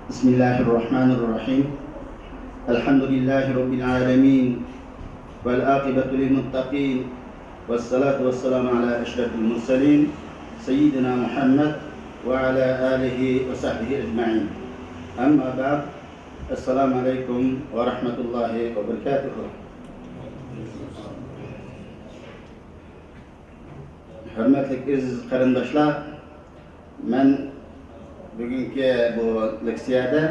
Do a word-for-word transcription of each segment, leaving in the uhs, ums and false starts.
بسم الله الرحمن الرحيم. الحمد لله رب العالمين. والعاقبة للمتقين. والصلاة والسلام على أشرف المرسلين سيدنا محمد وعلى آله وصحبه أجمعين. أما بعد. السلام عليكم ورحمة الله وبركاته. ھۆرمەتلىك ئەزىز قېرىنداشلار، مەن بۈگۈنكى بۇ لېكسىيەدە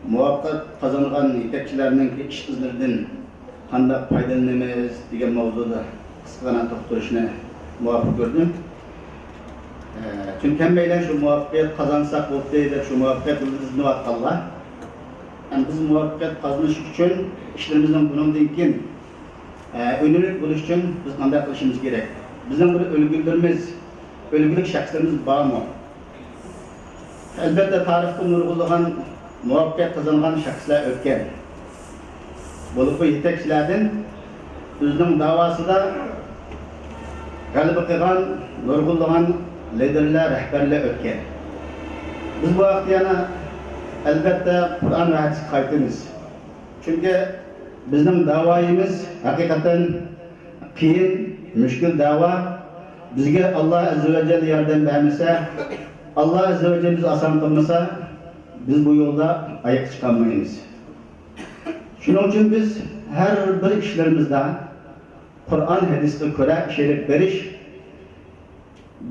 مۇۋەپپەقىيەت قازانغان يېتەكچىلەرنىڭكى ئىش ئىزلىرىدىن قانداق پايدىلىنىمىز دېگەن ماۋزۇدا قىسقىغىنە توختىلىشنى مۇۋاپىق كۆردۈم. ئە، چۈنكى ھەممەيلەن شۇ مۇۋەپپەقىيەت قازانساق بولدى دەپ، شۇ مۇۋەپپەقىيەت يولىدا ئىزدىنىۋاتقانلار. ھەم بىز مۇۋەپپەقىيەت قازىنىش ئۈچۈن ئىشلىرىمىزنىڭ بۇنىڭدىن كېيىن ئە، ئۈنۈملۈك بولۇش ئۈچۈن بىز قانداق قىلىشىمىز كېرەك؟ بىزنىڭ بىر ئۈلگىلىرىمىز، ئۈلگىلىك شەخسلىرىمىز بارمۇ؟ ئەلبەتتە، تارىختا نۇرغۇنلىغان مۇۋەپپەقىيەت قازانغان شەخسلەر ئۆتكەن. بولۇپمۇ يېتەكچىلەردىن ئۆزىنىڭ داۋاسىدا غەلىبە قىلغان نۇرغۇنلىغان لىدېرلەر، رەھبەرلەر ئۆتكەن. بىز بۇ ھەقتە يەنە، ئەلبەتتە، قۇرئان ۋە ھەدىسكە قايتىمىز. چۈنكى بىزنىڭ داۋايىمىز ھەقىقەتەن قىيىن، مۈشكۈل داۋا. بىزگە ئاللا ئەززە ۋە جەللە ياردەم بەرمىسە، ئاللا ئەززە ۋە جەللە بىزگە ئاسان قىلمىسا، بىز بۇ يولدا ئاياققا چىقالمايمىز. شۇنىڭ ئۈچۈن بىز ھەر بىر ئىشلىرىمىزدا قۇرئان، ھەدىسكە كۆرە ئىش ئېلىپ بېرىش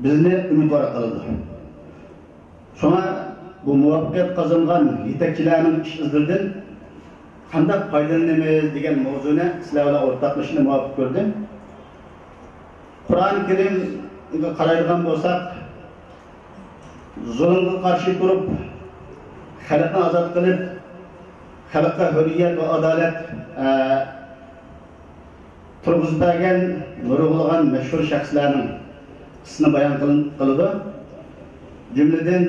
بىزنى ئۈمىدۋار قىلىدۇ. شۇڭا بۇ مۇۋەپپەقىيەت قازانغان يېتەكچىلەرنىڭ ئىش ئىزلىرىدىن قانداق پايدىلىنىمىز دېگەن ماۋزۇنى سىلەر بىلەن ئورتاقلىشىشنى مۇۋاپىق كۆردۈم. قۇرئان كەرىمگە قارايدىغان بولساق، زۇلۇمغا قارشى تۇرۇپ، خەلقنى ئازاد قىلىپ، خەلققە ھۆرىيەت ۋە ئادالەت، ئە، تۇرغۇزۇپ بەرگەن نۇرغۇنلىغان مەشھۇر شەخسلەرنىڭ قىسسىسىنى بايان قىل-، قىلىدۇ. جۈملىدىن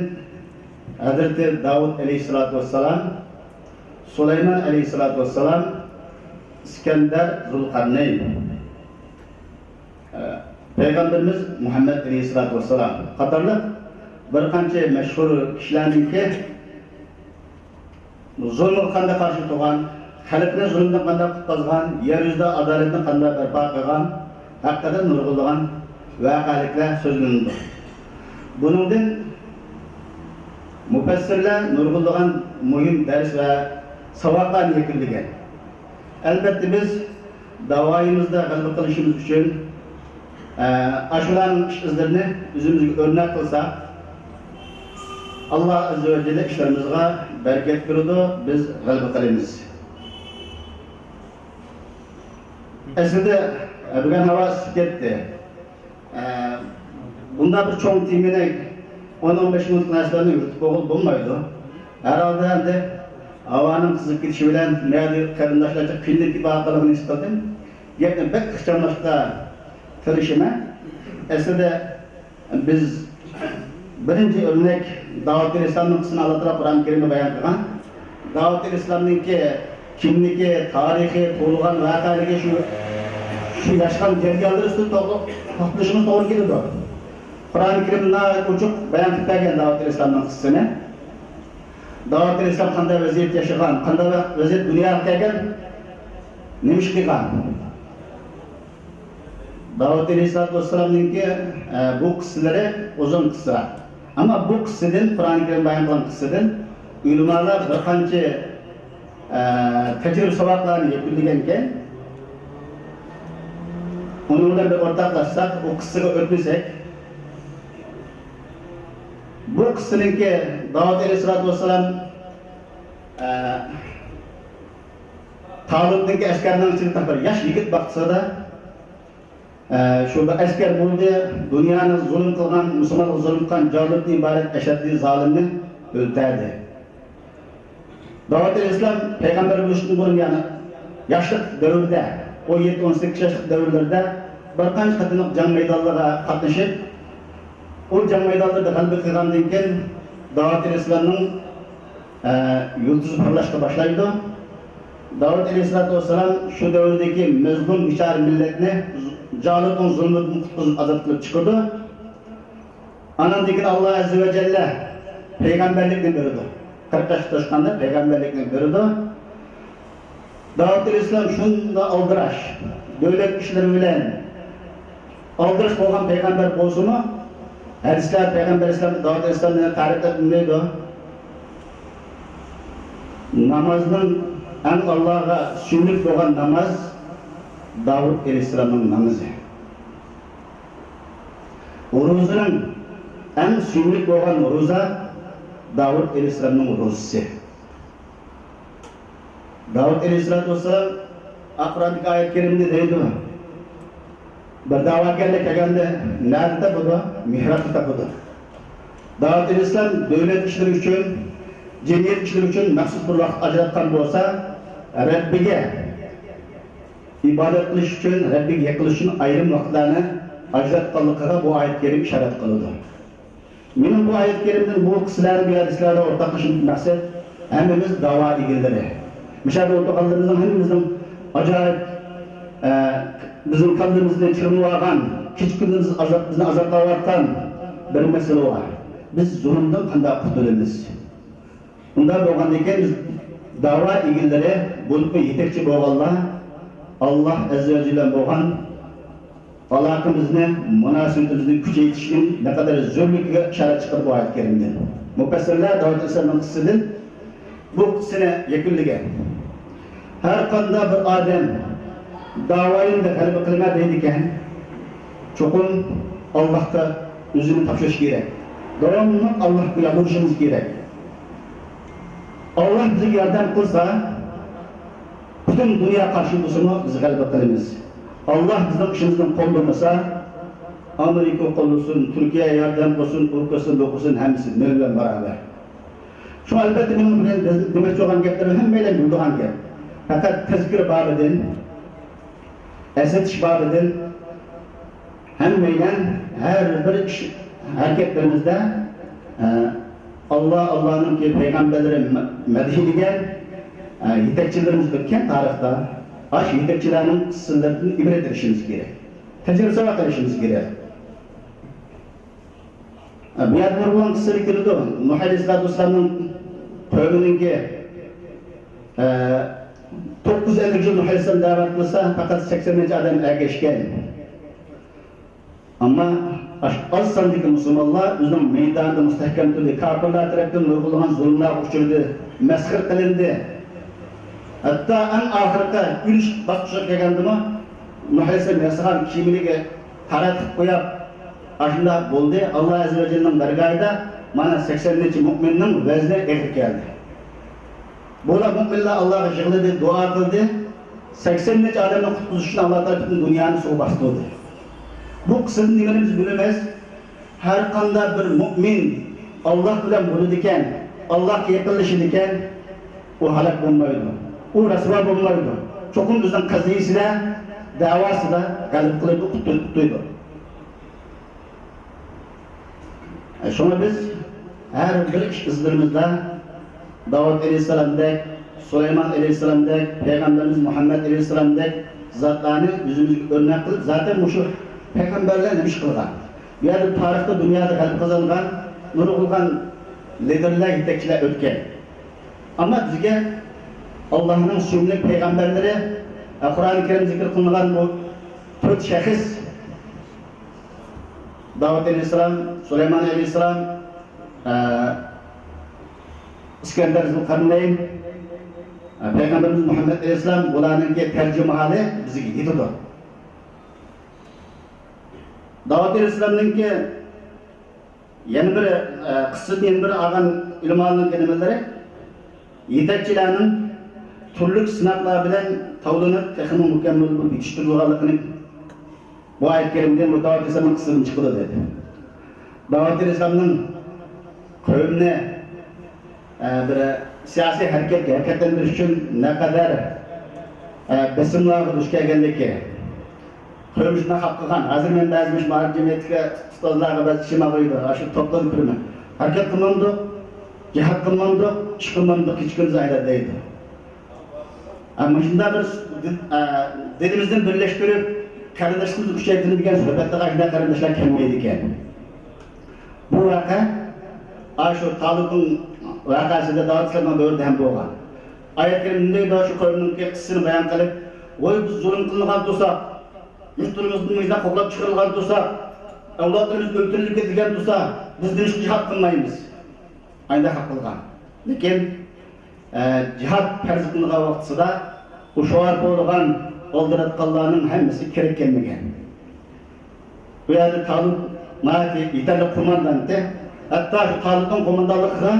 ھەزرىتى داۋۇت ئەلەيھىسسالاتۇ ۋەسسالام، سۇلايمان ئەلەيھىسسالاتۇ ۋەسسالام، ئىسكەندەر، زۇلقەرنەين، پەيغەمبىرىمىز مۇھەممەد ئەلەيھىسسالاتۇ ۋەسسالام قاتارلىق بىر قانچە مەشھۇر كىشىلەرنىڭكى زۇلۇمغا قانداق قارشى تۇرغان، خەلقنى زۇلۇمدىن قانداق قۇتقۇزغان، يەر يۈزىدە ئادالەتنى قانداق بەرپا قىلغان ھەققىدە نۇرغۇنلىغان ۋەقەلىكلەر سۆزلىنىدۇ. بۇنىڭدىن مۇپەسسىرلەر نۇرغۇنلىغان مۇھىم دەرس ۋە ساۋاقلارنى يەكۈنلىگەن. ئەلبەتتە، بىز داۋايىمىزدا غەلىبە قىلىشىمىز ئۈچۈن، ئە، ئاشۇلارنىڭ ئىش ئىزلىرىنى ئۆزىمىزگە ئۆرنەك قىلساق، ئاللا ئەززە ۋە جەللە ئىشلىرىمىزغا بەرىكەت بېرىدۇ، بىز غەلىبە قىلىمىز. ئەسلىدە، ئە، بۈگۈن ھاۋا ئىسسىپ كەتتى. ئە، بۇنداق بىر چوڭ تېمىنى ئون، ئون بەش مىنۇتلۇق نەرسىلەرنى يۈرۈتۈپ بولغىلى بولمايدۇ. ھەر ھالدا ئەمدى ھاۋانىڭ قىزىپ كېتىشى بىلەن مەدە قېرىنداشلارچە قىينىلىپ كېتىۋاتقانلىقىنى ھېس قىلدىم. گەپنى بەك ئىخچاملاشقا تىرىشىمەن. ئەسلىدە بىز بىرىنچى ئۆرنەك داۋۇت ئەلەيھىسسالامنىڭ قىسسىسىنى ئاللا تائالا قۇرئان كەرىمدە بايان قىلغان. داۋۇت ئەلەيھىسسالامنىڭكى كىملىكى، تارىخى، تۇغۇلغان ۋەقەلىكى، شۇ، شۇ ياشىغان جەريانلىرى ئۈستىدە توغرا توختىلىشىمىز توغرا كېلىدۇ. قۇرئان كەرىم ناھايىتى ئوچۇق بايان قىلىپ بەرگەن داۋۇت ئەلەيھىسسالامنىڭ قىسسىسىنى. داۋۇت ئەلەيھىسسالام قانداق ۋەزىيەتتە ياشىغان، قانداق ۋەزىيەتتە دۇنياغا كەلگەن، نېمە ئىش قىلغان؟ داۋۇت ئەلەيھىسسالاتۇ ۋەسسالامنىڭكى، ئە، بۇ قىسسىلىرى ئۇزۇن قىسسىراق. ئەمما بۇ قىسسىدىن، قۇرئان كەرىم بايان قىلغان قىسسىدىن ئۆلىمالار بىر قانچە، ئە، تەجرىبە ساۋاقلارنى يەكۈنلىگەنكەن، ئۇنىڭ بىلەن بىر ئورتاقلاشساق، ئۇ قىسسىغا ئۆتمىسەك، بۇ قىسسىنىڭكى داۋۇت ئەلەيھىسسالاتۇ ۋەسسالام، ئە، تالۇتنىڭكى ئەسكەرنىڭ ئىچىدە بىر ياش يىگىت باقسىدا، ئە، شۇ بىر ئەسكەر بولدى، دۇنيانى زۇلۇم قىلغان، مۇسۇلمانلارغا زۇلۇم قىلغان جالۇتتىن ئىبارەت ئەشەددىي زالىمنى ئۆلتۈردى. داۋۇت ئەلەيھىسسالام پەيغەمبەر بولۇشتىن بۇرۇن، يەنى ياشلىق دەۋرىدە، ئون يەتتە، ئون سەككىز ياشلىق دەۋرلىرىدە بىر قانچە قېتىملىق جەڭ مەيدانلىرىغا قاتنىشىپ، ئۇ جەڭ مەيدانلىرىدا غەلىبە قىلغاندىن كېيىن، داۋۇت ئەلەيھىسسالامنىڭ ئە، يۇلتۇزى پارلاشقا باشلايدۇ. داۋۇت ئەلەيھىسسالاتۇ ۋەسسالام شۇ دەۋردىكى مەزلۇم بىچارە مىللەتنى جالۇتنىڭ زۇلمىدىن قۇتقۇزۇپ ئازاد قىلىپ چىقىدۇ. ئاناندىن كېيىن ئاللا ئەززە ۋە جەللە پەيغەمبەرلىكنى بېرىدۇ. قىرىق ياشقا توشقاندا پەيغەمبەرلىكنى بېرىدۇ. داۋۇت ئەلەيھىسسالام شۇنداق ئالدىراش، دۆلەت ئىشلىرى بىلەن ئالدىراش بولغان پەيغەمبەر بولسىمۇ، ھەدىسلەر پەيغەمبەر ئەلەيھىسسالام، داۋۇت ئەلەيھىسسالامنى تەرىپلەپ دېمەيدۇ. نامازنىڭ ئەڭ ئاللاغا سۆيۈملۈك بولغان ناماز داۋۇت ئەلەيھىسسالامنىڭ نامىزى. روزىنىڭ ئەڭ سۆيۈملۈك بولغان روزا داۋۇت ئەلەيھىسسالامنىڭ روزىسى. داۋۇت ئەلەيھىسسالاتۇ ۋەسسالام قۇرئاندىكى ئايەت كەرىمدە دەيدۇ، بىر دەۋاگەرلەر كەلگەندە نەدە تاپىدۇ؟ مېھرابتا تاپىدۇ. داۋۇت ئەلەيھىسسالام دۆلەت ئىشلىرى ئۈچۈن، جەمئىيەت ئىشلىرى ئۈچۈن مەخسۇس بىر ۋاقىت ئاجراتقان بولسا، رەببىگە ئىبادەت قىلىش ئۈچۈن، رەببىگە يېقىنلىشىش ئۈچۈن ئايرىم ۋاقىتلارنى ئاجراتقانلىقىغا بۇ ئايەت كەرىم ئىشارەت قىلىدۇ. مېنىڭ بۇ ئايەت كەرىمدىن بۇ قىسسىلەرنى، بۇ ھەدىسلەرنى ئورتاقلىشىمدىكى مەقسەت، ھەممىمىز داۋا ئىگىلىرى. مۇشۇ يەردە ئولتۇرغانلىرىمىزنىڭ ھەممىمىزنىڭ ئاجايىپ، ئە، بىزنىڭ كاللىمىزنى چىرمىۋالغان، كېچە كۈندۈز ئازاب، بىزنى ئازابلاۋاتقان بىر مەسىلە بار. بىز زۇلۇمدىن قانداق قۇتۇلىمىز؟ ئۇنداق بولغاندىكىن، بىز داۋا ئىگىلىرى، بولۇپمۇ يېتەكچى بولغانلار، ئاللا ئەززە ۋە جەللە بىلەن بولغان ئالاقىمىزنى، مۇناسىۋىتىمىزنى كۈچەيتىشنىڭ نەقەدەر زۆرۈرلۈكىگە ئىشارەت چىقىرىدۇ بۇ ئايەت كەرىمدىن. مۇپەسسىرلەر داۋۇت ئەلەيھىسسالامنىڭ قىسسىسىدىن بۇ قىسسىنى يەكۈنلىگەن. ھەر قانداق بىر ئادەم داۋايىمدا غەلىبە قىلىمەن دەيدىكەن، چوقۇم ئاللاھقا ئۆزىنى تاپشۇرۇش كېرەك. داۋاملىق ئاللاھقا يالۋۇرۇشىمىز كېرەك. ئاللاھ بىزگە ياردەم قىلسا، پۈتۈن دۇنيا قارشى بولسىمۇ، بىز غەلىبە قىلىمىز. ئاللاھ بىزنىڭ ئىشىمىزنى قوللىمىسا، ئامېرىكا قوللىسۇن، تۈركىيە ياردەم قىلسۇن، ئۇ قىلسۇن، بۇ قىلسۇن، ھەممىسى نۆل بىلەن باراۋەر. شۇڭا ئەلبەتتە مېنىڭ بىلەن دېمەكچى بولغان گەپلىرىم ھەممەيلەن بىلىدىغان گەپ. پەقەت تەزكىرە بابىدىن، ئەسلىتىش بابىدىن ھەممەيلەن ھەر بىر ئىش، ھەرىكەتلىرىمىزدە، ئە، ئاللا، ئاللانىڭكى پەيغەمبەرلىرى مە-، مەدھىيلىگەن، ئە، يېتەكچىلىرىمىز ئۆتكەن تارىختا، ئاشۇ يېتەكچىلەرنىڭ قىسسىلىرىدىن ئىبرەت ئېلىشىمىز كېرەك. تەجرىبە ساۋاق ئېلىشىمىز كېرەك. بۇ يەردە نۇرغۇن قىسسىلار كېلىدۇ. نۇھ ئەلەيھىسسالاتۇ ۋەسسالامنىڭ قەۋمىنىڭكى، ئە، توققۇز يۈز ئەللىك يىل نۇھ ئەلەيھىسسالام دەۋەت قىلسا، پەقەت سەكسەن نەچچە ئادەم ئەگەشكەن. ئەمما ئاز ساندىكى مۇسۇلمانلار ئۆزىنىڭ مەيدانىدا مۇستەھكەم تۇردى. كاپىرلار تەرەپتىن نۇرغۇنلىغان زۇلۇملارغا ئۇچرىدى، مەسخىرە قىلىندى. ھەتتا ئەڭ ئاخىرقى ئۆلۈش باسقۇچىغا كەلگەندىمۇ، نۇھ ئەلەيھىسسالام ياسىغان كىيىملىرىگە تاراتقۇ قويۇپ، ئاشۇنداق بولدى. ئاللا ئەززە ۋە جەللىنىڭ دەرگاھىدا مانا سەكسەن نەچچە مۆمىننىڭ ۋەزنى ئېغىر كەلدى. بۇلار مۆمىنلەر ئاللاغا يىغلىدى، دۇئا قىلدى. سەكسەن نەچچە ئادەمنى قۇتقۇزۇش ئۈچۈن ئاللا تائالا پۈتۈن دۇنيانى سۇغا باستۇردى. بۇ قىسسىدىن نېمىنى بىز بىلىمىز؟ ھەر قانداق بىر مۆمىن ئاللا بىلەن بولىدىكەن، ئاللاغا يېقىنلىشىدىكەن، ئۇ ھالاك بولمايدۇ، ئۇ رەسۋا بولمايدۇ. چوقۇم ئۆزىنىڭ قەزىيىسىدە، دەۋاسىدا غەلىبە قىلىدۇ، قۇتۇلىدۇ. شۇڭا بىز ھەر بىر ئىش ئىزلىرىمىزدا داۋۇت ئەلەيھىسسالامدەك، سۇلايمان ئەلەيھىسسالامدەك، پەيغەمبىرىمىز مۇھەممەد ئەلەيھىسسالامدەك زاتلارنى ئۆزىمىزگە ئۆرنەك قىلىپ، زاتەن مۇشۇ پەيغەمبەرلەر نېمە ئىش قىلغان؟ بۇ يەردە تارىختا، دۇنيادا غەلىبە قازانغان نۇرغۇنلىغان لىدېرلەر، يېتەكچىلەر ئۆتكەن. ئەمما بىزگە ئاللاھنىڭ سۆيۈملۈك پەيغەمبەرلىرى، قۇرئان كەرىم زىكىر قىلىنغان بۇ تۆت شەخس، داۋۇت ئەلەيھىسسالام، سۇلايمان ئەلەيھىسسالام، ئە، ئىسكەندەر زۇلقەرنەين، ئە، پەيغەمبىرىمىز مۇھەممەد ئەلەيھىسسالام، بۇلارنىڭكى تەرجىمىھالى بىزگە يېتىدۇ. داۋۇت ئەلەيھىسسالامنىڭكى يەنە بىر، ئە، قىسسىدىن يەنە بىر ئالغان ئىلمالىق نېمىلىرى، يېتەكچىلەرنىڭ تۈرلۈك سىناقلار بىلەن تاۋلىنىپ، تېخىمۇ مۇكەممەل بولۇپ يېتىشتۈرۈلگەنلىكىنى بۇ ئايەت كەرىمدىن، بۇ داۋۇت ئەلەيھىسسالامنىڭ قىسسىسىدىن چىقىدۇ، دېدى. داۋۇت ئەلەيھىسسالامنىڭ قەۋمىنى، ئە، بىر سىياسىي ھەرىكەتكە ھەرىكەتلەندۈرۈش ئۈچۈن نەقەدەر، ئە، بېسىملارغا دۇچ كەلگەنلىكى، قەۋمى شۇنداق خاپا قىلغان. ھازىر مەن بەزى مۇشۇ مائارىپ جەمئىيىتىدىكى ئۇستازلارغا بەزى ئىشىم ئاغرىيدۇ. ئاشۇ توپلارنى كۆرىمەن. ھەرىكەت قىلمامدۇق، جىھاد قىلمامدۇق، ئىش قىلمامدۇق، كېچە كۈندۈز ئايلاپ دەيدۇ. ئە، مۇشۇنداق بىر دىن، ئە، دىنىمىزنى بىرلەشتۈرۈپ، قېرىنداشلىقىمىزنى كۈچەيتىمىز دېگەن سۆھبەتلەرگە ئاشۇنداق قېرىنداشلار كەلمەيدىكەن. بۇ ۋەقە ئاشۇ تالىپنىڭ ۋەقەسىدە داۋۇت ئەلەيھىسسالامنىڭ دەۋرىدە ھەم بولغان. ئايەت كەرىمىدە شۇ قەۋمنىڭكى قىسسىسىنى بايان قىلىپ، ۋاي، بىز زۇلۇم قىلىنغان تۇرساق، يۇرتلىرىمىزدىن مۇشۇنداق قوغلاپ چىقىرىلغان تۇرساق، ئەۋلادلىرىمىز ئۆلتۈرۈلۈپ كېتىلگەن تۇرسا، بىز نېمىشقا جىھاد قىلمايمىز؟ ئايدا ھەق قىلغان. لېكىن، ئە، جىھاد پەرز قىلىنغان ۋاقتىسىدا خۇشال بولغان ئالدىراتقانلارنىڭ ھەممىسى كىرىپ كەلمىگەن. بۇ يەردە تالىپ ناھايىتى يېتەرلىك قوماندانتى. ھەتتا شۇ تالىپنىڭ قوماندانلىقىغا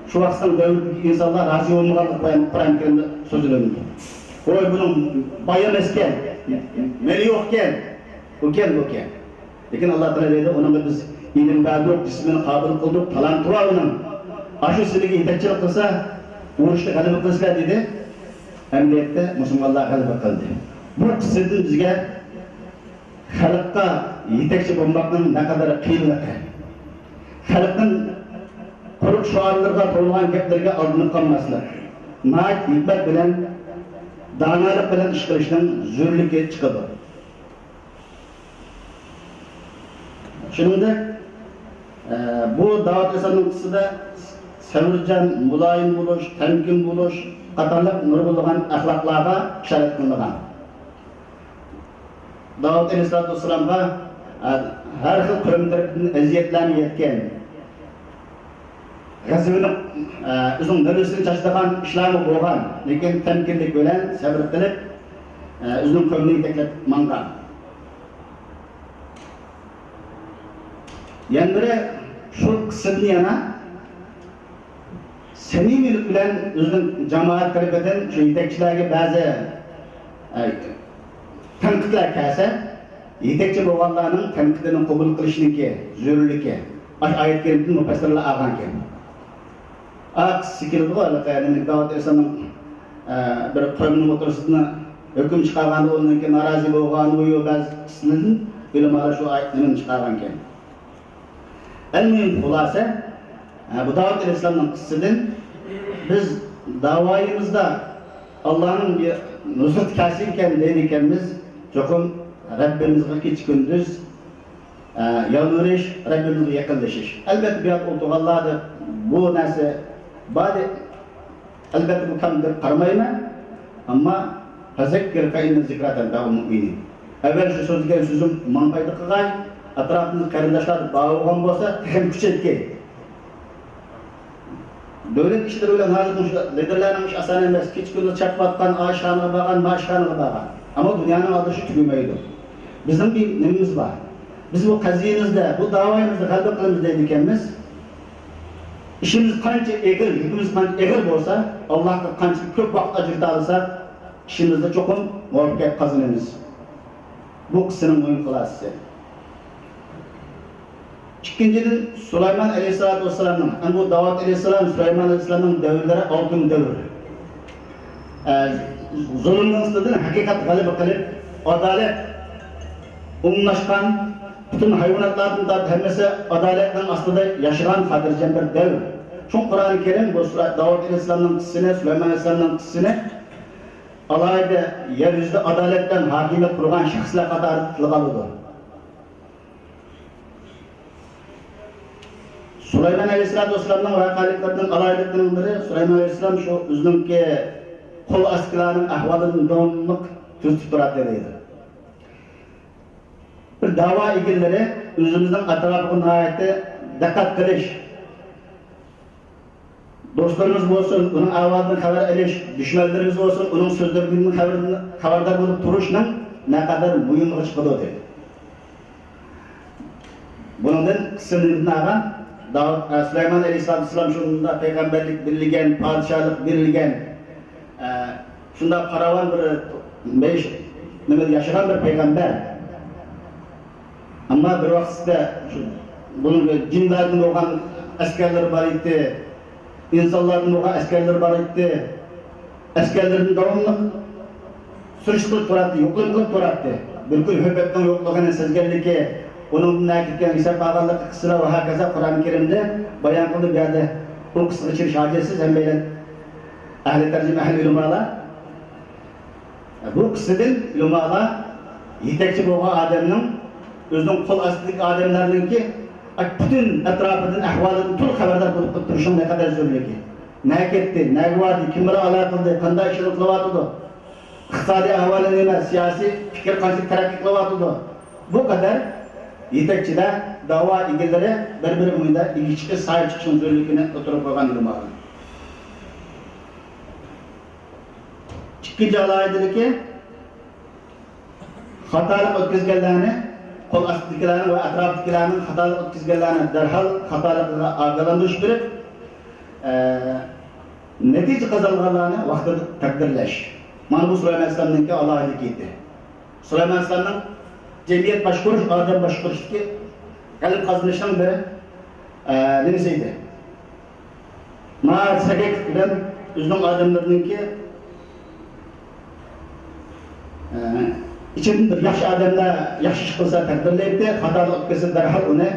شۇ ۋاقىتنىڭ دەۋرىدىكى ئىنسانلار رازى بولمىغانلىقى بايان، قۇرئان كەرىمدە سۆزلىنىدۇ. ۋاي، بۇنىڭ بايا ئەمەسكەن، مېلى يوقكەن، بۇكەن، بۇكەن. لېكىن ئاللا تائالا دەيدۇ، ئۇنىڭغا بىز ئىلىم بەردۇق، جىسمىنى قابىل قىلدۇق، تالانتى بار ئۇنىڭ. ئاشۇ سىلىگە يېتەكچىلىك قىلسا، ئۇرۇشتا غەلىبە قىلىسىلەر دېدى. ئەمەلىيەتتە مۇسۇلمانلار غەلىبە قىلدى. بۇ قىسسىدىن بىزگە خەلققە يېتەكچى بولماقنىڭ نەقەدەر قىيىنلىقى، خەلقنىڭ قۇرۇق شوئارلىرىغا، توۋلىغان گەپلىرىگە ئالدىنىپ قالماسلىق، ناھايىتى ھېكمەت بىلەن، دانالىق بىلەن ئىش قىلىشنىڭ زۆرۈرلۈكى چىقىدۇ. شۇنىڭدەك، ئە، بۇ داۋۇت ئەلەيھىسسالامنىڭ قىسسىسىدا سەۋرچان، مۇلايىم بولۇش، تەمكىن بولۇش قاتارلىق نۇرغۇنلىغان ئەخلاقلارغا ئىشارەت قىلىنغان. داۋۇت ئەلەيھىسسالاتۇ ۋەسسالامغا، ئە، ھەر خىل قەۋم تەرىپىدىن ئەزىيەتلەرنى يەتكەن، غەزىپىنى، ئە، ئۆزىنىڭ نەۋرىسىنى چاچىدىغان ئىشلارمۇ بولغان، لېكىن تەمكىنلىك بىلەن سەۋر قىلىپ، ئە، ئۆزىنىڭ قەۋمىنى يېتەكلەپ ماڭغان. يەنە بىرى، شۇ قىسسىدىن يەنە سەمىمىيلىك بىلەن ئۆزىنىڭ جامائەت تەرىپىدىن شۇ يېتەكچىلەرگە بەزى، ئە، تەنقىدلەر كەلسە، يېتەكچى بولغانلارنىڭ تەنقىدىنى قوبۇل قىلىشنىڭكى زۆرۈرلۈكى ئاشۇ ئايەت كەرىمدىن مۇپەسسىرلەر ئالغانىكەن. ئا، قىسسىسى كېلىدىغۇ، ھېلىقى، يەنى داۋۇت ئەلەيھىسسالامنىڭ، ئە، بىر قەۋمنىڭ ئوتتۇرىسىدا ھۆكۈم چىقارغاندا ئۇنىڭكى نارازى بولغانلىقى، بەزى قىسسىلىرىدىن ئۆلىمالار شۇ ئايەت نېمىنى چىقارغانىكەن. ئەلمۇھىم خۇلاسە، ئە، بۇ داۋۇت ئەلەيھىسسالامنىڭ قىسسىسىدىن بىز داۋايىمىزدا ئاللانىڭ بىر نۇسرىتى كەلسىكەن دەيدىكەنمىز، چوقۇم رەببىمىزغا كېچە-كۈندۈز، ئە، يالۋۇرۇش، رەببىمىزگە يېقىنلىشىش. ئەلۋەتتە، بۇ يەردە ئولتۇرغانلاردا بۇ نەرسە بار، ئەلۋەتتە، بۇ كەم دەپ قارىمايمەن. ئەمما، فەزەككىر فەئىننە زىكرا تەنفەئۇل مۇئمىنىن. ئەۋۋەل شۇ سۆزلىگەن سۆزۈم ماڭا پايدا قىلغاي، ئەتراپىمىزدا قېرىنداشلار بار بولغان بولسا، تېخىمۇ كۈچەيتكەي. دۆلەت ئىشلىرى بىلەن ھازىر مۇشۇ لىدىرلارنىڭ ئىشى ئاسان ئەمەس. كېچە-كۈندۈز چاپلاتقان، ئاشخانىغا بارغان، ماشخانىغا بارغان. ئەمما دۇنيانىڭ ئالدىرىشى تۈگىمەيدۇ. بىزنىڭ بىر نېمىمىز بار. بىز بۇ قەزىيىمىزدە، بۇ داۋايىمىزدا غەلىبە قىلىمىز دەيدىكەنمىز. ئىشىمىز قانچە ئېغىر، يۈكىمىز قانچە ئېغىر بولسا، ئاللاھقا قانچە كۆپ ۋاقىت ئاجرىتالىساق، ئىشىمىزدە چوقۇم مۇۋەپپەقىيەت قازىنىمىز. بۇ قىسسىنىڭ مۇھىم خۇلاسىسى. ئىككىنچىدىن، سۇلايمان ئەلەيھىسسالاتۇ ۋەسسالامنىڭ، يەنى بۇ داۋۇت ئەلەيھىسسالام، سۇلايمان ئەلەيھىسسالامنىڭ دەۋرلىرى ئالتۇن دەۋر. ئە، زۇلۇمنىڭ ئۈستىدىن ھەقىقەت غەلىبە قىلىپ، ئادالەت ئومۇملاشقان، پۈتۈن ھايۋاناتلاردىن تارتىپ ھەممىسى ئادالەتنىڭ ئاستىدا ياشىغان خاتىرجەم بىر دەۋر. شۇڭا قۇرئان كەرىم بۇ سۇرە، داۋۇت ئەلەيھىسسالامنىڭ قىسسىسىنى، سۇلايمان ئەلەيھىسسالامنىڭ قىسسىسىنى ئالاھىدە يەر يۈزىدە ئادالەت بىلەن ھاكىمىيەت قۇرغان شەخسلەر قاتارىدا تىلغا ئالىدۇ. سۇلايمان ئەلەيھىسسالاتۇ ۋەسسالامنىڭ ۋەقەلىكلىرىدىن، ئالاھىدىلىكلىرىنىڭ بىرى، سۇلايمان ئەلەيھىسسالام شۇ ئۆزىنىڭكى قول ئاستىدىكىلەرنىڭ ئەھۋالىنى داۋاملىق كۆزىتىپ تۇراتتى دەيدۇ. بىر داۋا ئىگىلىرى ئۆزىمىزنىڭ ئەتراپىغا ناھايىتى دىققەت قىلىش، دوستلىرىمىز بولسۇن، ئۇنىڭ ئەھۋالىدىن خەۋەر ئېلىش، دۈشمەنلىرىمىز بولسۇن، ئۇنىڭ سۆزلىرىدىن خەۋەر-، خەۋەردار بولۇپ تۇرۇشنىڭ نەقەدەر مۇھىملىقى چىقىدۇ دەيدۇ. بۇنىڭدىن قىسسىنى نېمىدىن ئالغان؟ داۋۇت، ئە، سۇلايمان ئەلەيھىسسالام شۇنداق پەيغەمبەرلىك بېرىلگەن، پادىشاھلىق بېرىلگەن، ئە، شۇنداق پاراۋان بىر مەيىش-، نېمىدە ياشىغان بىر پەيغەمبەر. ئەمما بىر ۋاقىتتا شۇ، بۇنىڭ جىنلاردىن بولغان ئەسكەرلىرى بار ئىدى، ئىنسانلاردىن بولغان ئەسكەرلىرى بار ئىدى. ئەسكەرلىرىنى داۋاملىق سۈرۈشتۈرۈپ تۇراتتى، يوقلىما قىلىپ تۇراتتى. بىر كۈنى ھۆپەتنىڭ يوقلۇقىنى سەزگەنلىكى، ئۇنىڭدىن ئەكەتكەن ھېساب ئالغانلىقى قىسسىلار ۋە ھاكازا قۇرئان كەرىمدە بايان قىلىنىپ، بۇ يەردە ئۇ قىسسىغا چىقىش ھاجەتسىز، ھەممەيلەن ئەھلى تەرجىمە، ئەھلى ئۆلىمالار. بۇ قىسسىدىن ئۆلىمالار يېتەكچى بولغان ئادەمنىڭ ئۆزىنىڭ قول ئاستىدىكى ئادەملەرنىڭكى پۈتۈن ئەتراپىدىن، ئەھۋالىدىن تولۇق خەۋەردار بولۇپ تۇرۇشنىڭ نەقەدەر زۆرلۈكى. نەگە كەتتى، نەگە باردى، كىم بىلەن ئالاقە قىلدى، قانداق ئىشلار قىلىۋاتىدۇ، ئىقتىسادىي ئەھۋالى نېمە، سىياسىي پىكىر قانچىلىك تەرەققىي قىلىۋاتىدۇ. بۇ قەدەر يېتەكچىلەر، داۋا ئىگىلىرى بىر-بىرى ئوڭىدا ئىگە چىقىش، سايە چىقىشنىڭ زۆرلۈكىنى ئوتتۇرىغا قويغان ئىلىم ئالىم. ئىككىنچى ئالاھىدىلىكى، خاتالىق ئۆتكۈزگەنلەرنى، قول ئاستىدىكىلەرنىڭ ۋە ئەتراپىدىكىلەرنىڭ خاتالىق ئۆتكۈزگەنلەرنى دەرھال خاتالىقىغا ئاگاھلاندۇرۇش بېرىپ، ئە، نەتىجە قازانغانلارنى ۋاقتىدا تەقدىرلەش. مانا بۇ سۇلايمان ئەلەيھىسسالامنىڭكى ئالاھىدىلىكى ئىدى. سۇلايمان ئەلەيھىسسالامنىڭ جەمئىيەت باشقۇرۇش، ئادەم باشقۇرۇشتىكى غەلىبە قازىنىشنىڭ بىر، ئە، نېمىسى ئىدى. ناھايىتى سەگەكلىك بىلەن ئۆزىنىڭ ئادەملىرىنىڭكى، ئە، ئىچىدىن بىر ياخشى ئادەملەر ياخشى ئىش قىلسا تەقدىرلەيتتى، خاتالىق قىلسا دەرھال ئۇنى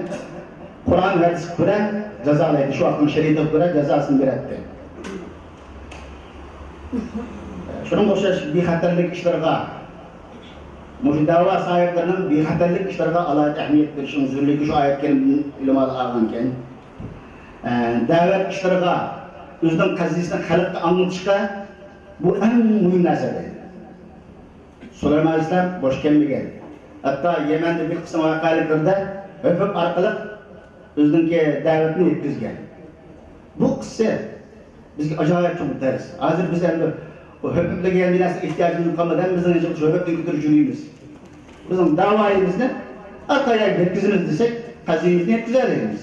قۇرئان ھەدىسكە كۆرە جازالايتتى، شۇ ۋاقىتنىڭ شەرىئىتىگە كۆرە جازاسىنى بېرەتتى. شۇنىڭغا ئوخشاش بىخەتەرلىك ئىشلىرىغا، مۇشۇ دەۋا ساھىبلىرىنىڭ بىخەتەرلىك ئىشلىرىغا ئالاھىدە ئەھمىيەت بېرىشنىڭ زۆرلۈكى شۇ ئايەت كەرىمدىن ئىلھام ئالغانىكەن. ئە، دەۋەت ئىشلىرىغا ئۆزىنىڭ قەزىيىسىنى خەلققە ئاڭلىتىشقا بۇ ئەڭ مۇھىم نەرسە ئىدى. سۇلايمان ئەلەيھىسسالام بوش كەلمىگەن. ھەتتا يەمەندە بىر قىسىم ۋەقەلىكلىرىدە ھۆپۈپ ئارقىلىق ئۆزىنىڭكى دەۋىتىنى يەتكۈزگەن. بۇ قىسسە بىزگە ئاجايىپ چوڭ دەرس. ھازىر بىز ئەمدى ئۇ ھۆپۈپلىگەن بىر نەرسە ئېھتىياجىمىز قالمىدى، ھەممىمىزنىڭ يېنىغا ھۆپۈپنى كۆتۈرۈپ يۈرىمىز. بىزنىڭ داۋايىمىزنى ئارقا يەرگە يەتكۈزىمىز دېسەك، قەزىيىمىزنى يەتكۈزەلەيمىز.